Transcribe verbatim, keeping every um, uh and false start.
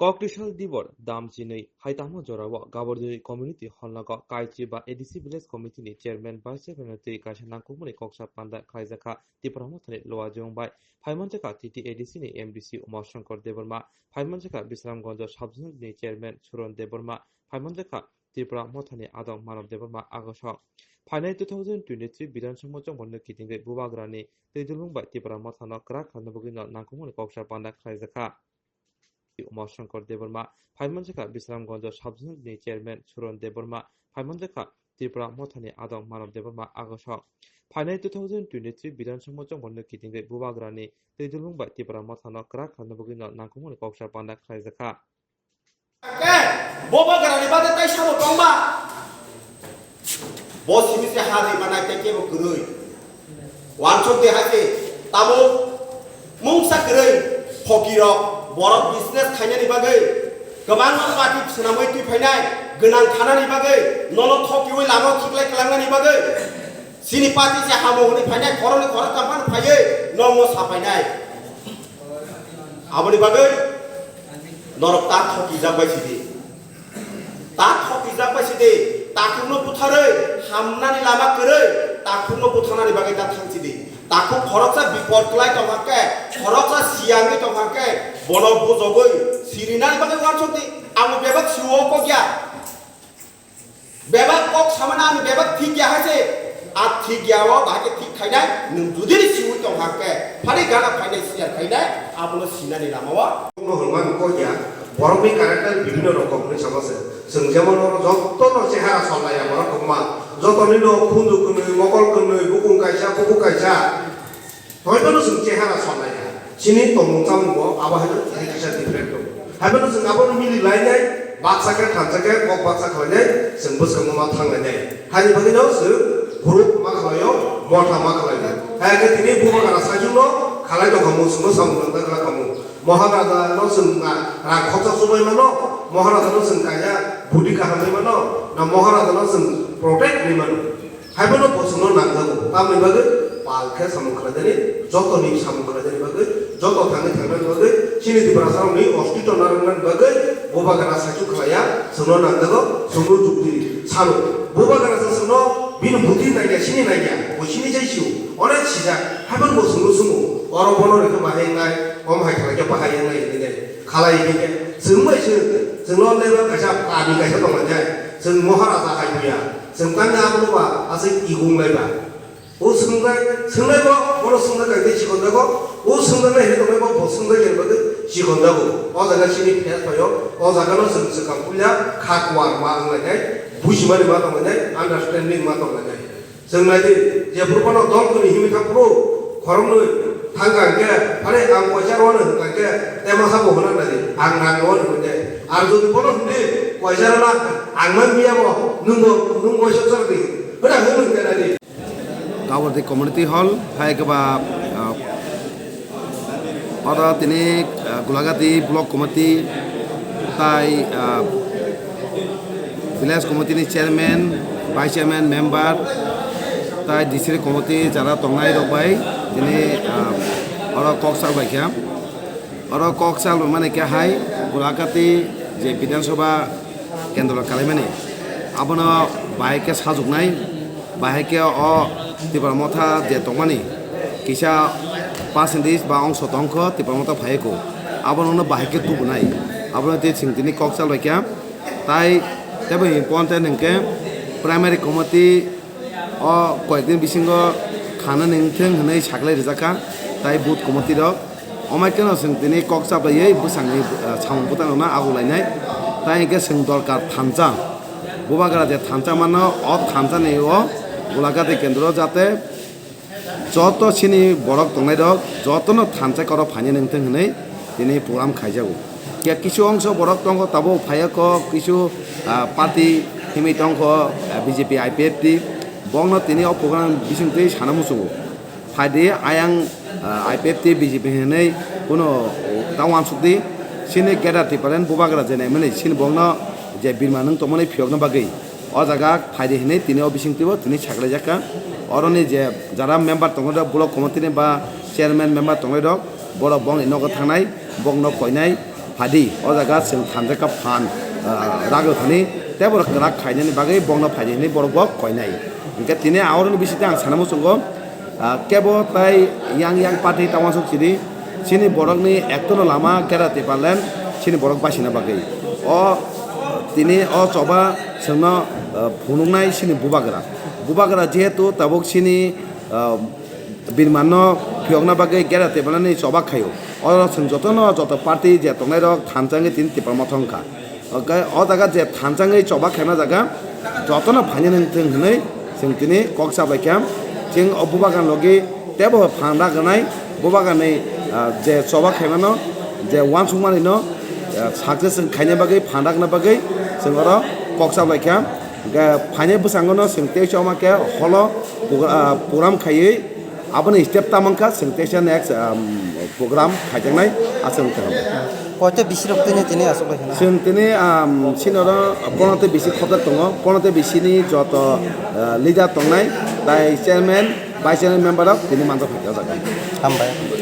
Koktisal Dibor dam chinwi hai tamo jorao Gabardini Community Hall nogo Kaichi ba A D C Village Committee ni Chairman, Vice Chairman twi kaisa nangkukmani koksa panda khlaijakha Tipra Mothani Luajwng bai. Phaimanjakha T T A D C ni M D C Uma Shankar Debbarma, phaimanjakha Bisramganj Sub Zonal ni Chairman Suron Debbarma, phaimanjakha Tripura Mothani Adong Manob Debbarma agosok. Phainai two thousand twenty-three Bidhan Sabha chongmani kitingwi Bubagrani twi dulung bai Tipra Mothano kwrak khlaina bagwino nangkukmani koksa panda khlaijakha. Uma Shankar Debbarma, phaimanjakha Bisramganj Sub Zonal ni Chairman Suron Debbarma, phaimanjakha Tripura Mothani Adong Manob Debbarma agosok. Phainai two thousand twenty-three Bidhan Sabha chongmani kitingwi Bubagrani twi dulung bai Tipra Mothano kwrak khlaina bagwino nangkukmani koksa panda khlaijakha. Ke, Bubagrani bagwi tai sabo tongba. Bo simi se ha ri manai tei kebo kwrwi. Wansuk de hai se, tabuk mungsa kwrwi, phokirok, borok business khainani bagwi, kwbangma party swnamwi twi phainai, gwnang khanani bagwi, nono thokiwi lama khiklai kwlangnani bagwi. Sini party se hamo hwnwi phainai, khoroknwi khoroktham phano phaiwi, nokno saphainai. Aboni bagwi norok ta thokijak bai sidi. Ta thokijak bai sidi. Takhukno butharwi hamnani lama kwrwi takhukno butharnani bagwi ta thang sidi. Takhuk khoroksa bipot kwlai tongkha khe, khoroksa siyangwi tongkha khe, bono bujogwi sirinani bagwi uansuk di. Amo bebak siwo kok ya. Bebak kok samani ani bebak thik ya hai se. A thik ya o bahai khe thik khainai nwng judi ni siwi tong hang khe phari gana phainai siyar khainai abono sinani lama o. Bono hwnmani kok ya borokni character bibhinno rokom hwnwi sama se. Chwng jemon oro jotto no chehara sol laiya borok kwbangma. Jotoni no khunju kwnwi, mokol kwnwi, bukung kaisa, kubuk kaisa. Hoiphano chwng chehara salnai ya. Chini tongmung chamung bo abo hai kisa different tongo. Haiphano chwng abono mili lainai, baksa khe thansa khe kok baksa khlainai, chwng bwskango ma thanglainai. Haini bagwino chwng group ma khlaio, motha ma khlaio. Hai khe tini Bubagra sajwkno khalai tongkha mung chwngno samung nang ta khlai kha mung. Maharaja no chwng na rang khoroksa chumui mano, Maharaja no chwng kaya budi kaham wi mano, na Maharaja no chwng protect wi mano. Haiphano bo chwngno nangjago, tamni bagwi pal khe samung khlainani, jotoni samung khlainani bagwi, joto thangwi thangnani bagwi, chini Tiprasarokni ostitw narwknani bagwi Bubagra saichung khlaiya, chwngno nangjago, chwngno jukti sano. Bubagra se chwngno bini buti nangya, sini nangya, bo sini jai sio, onek sijak, haiphano bo chwngno swngo, oro bono rwkhe bahai wngnai, omo hai khlai khe bahai wngnai hinwi khe, khalai hinwi khe, chwng bai chwng, chwngno leba kaisa kami kaisa tonglainai, chwng Maharaja hai buya, chwng tangwi abono ba aswk ego wnglai ba. O swngnai, swngnai bo, bono swngnai kang tei chikon jago. O swngnai hinwi tongnai bo, bo swngnai hinwi bagwi chikon jago. O jaga chini phiyas phaio, o jaga no chwng swkang puila kha kuar ma wnglainai, bujimani ma tonglainai, understanding ma tonglainai. Chwng nai di, je phuru bono dol kwrwi himwi thang phuru, khoroknwi thang kha hwnkhe, phare ang koisa rwno hwnkha hwnkhe, tei masa bo hwnna nai di, ang rang rwno hwnkhe. Ar jodi bono hwndi, koisa rwna ang man miya bo, nwng bo, nwng koisa chwng di, hwna hwnwi hwnkhe nai di. Gabardini Community Hall, hai khe ba, ah, oro tini, ah, Gulagati Block Committee tai, ah, Village Committee ni Chairman, Vice Chairman, Member tai District Committee jara tongnai rok bai tini, ah, oro kok sal bai kha. Oro kok sal rwmani khe hai Gulagati je Bidhan Sabha kendro kalaimani, abono bahai khe sajwknai, bahai khe o Tipra Motha je tongmani kisa percentage ba ongso tongkho Tipra Motha phaiko, abono bahai khe tubunai, abono tei chwng tini kok sal bai kha. Tai teibo important hwnkhe primary committee o koyekdin bisingo khana nengthwng hwnwi saklai rijak kha, tai booth committee rok. Omo kheno chwng tini kok chaplaiwi bwsangni, ah, samung bwtang rokno aguk lainai. Tai hwnkhe chwng dorkar thansa, Bubagra je thansa mano, o thansani o Gulagati kendro jate joto chini borok tongnai rok jotono thansa koro phaina nengthwng hwnwi tini program khaijago. Khe kisu ongso borok tongo tabuk phaiya kok kisu, ah, party himwi tongkho, ah, B J P I P F T, bokno tini o program bisingtwi sana muchungo. Phaidi ayang, ah, I P F T B J P hinwi kuno ta uansukdi, chini Greater Tipraland Bubagra je naimani chini bokno je birma nwng tongmani phiyokna bagwi. O jaga phaidi hinwi tini o bisingtwibo tini saklaijak kha. Oroni je jara member tongnai rok, block committee ni ba chairman member tongnai rok, borok bongni nogo thangnai, bokno koinai, Phadi, o jaga chwng thanjakha phan, ah, ragwi thani, tei borok kwrak khainani bagwi bongno phaidi hinwi borok bo koinai. Hinkhe tini aoroni bisingtwi ang sana muchungo, ah, kebo tai yang yang party ta uansuk sidi, chini borokni ektono lama Greater Tipraland, chini borok basina bagwi. O tini o choba chwngno, ah, phunuknai chini bubagra. Bubagra jehetu tabuk chini, ah, Birmanno phiyokna bagwi Greater Tipralandni choba khaio. Oro chwng jotono joto party je tongnairok thansa wngwi tini Tipra Motha wngkha. Hwnkhe o jaga je thansa wngwi choba khaina jaga jotono phainani wngthung hwnwi chwng tini kok chaplaikha. Chwng o bubagan logi teibo phan ragwnai bubaganni, ah, je choba khaimano je uansukmanino, ah, success khaina bagwi phan ragna bagwi chwng oro kok chaplaikha. Hwnkhe phainai bwskangono chwng tei chongma khe holo progra-, ah, program khaiwi aboni step tamo wngkha chwng teisa next, um, program khaijaknai aswk wngkha. Koita bisi rok tini tini aswk lai khna? Chwng tini, um, sini oro pono tei bisi khobjak tongo, pono tei bisi ni joto, uh, leader tongnai, tai chairman, vice chairman member rok tini manjak kha o jaga. Hambai.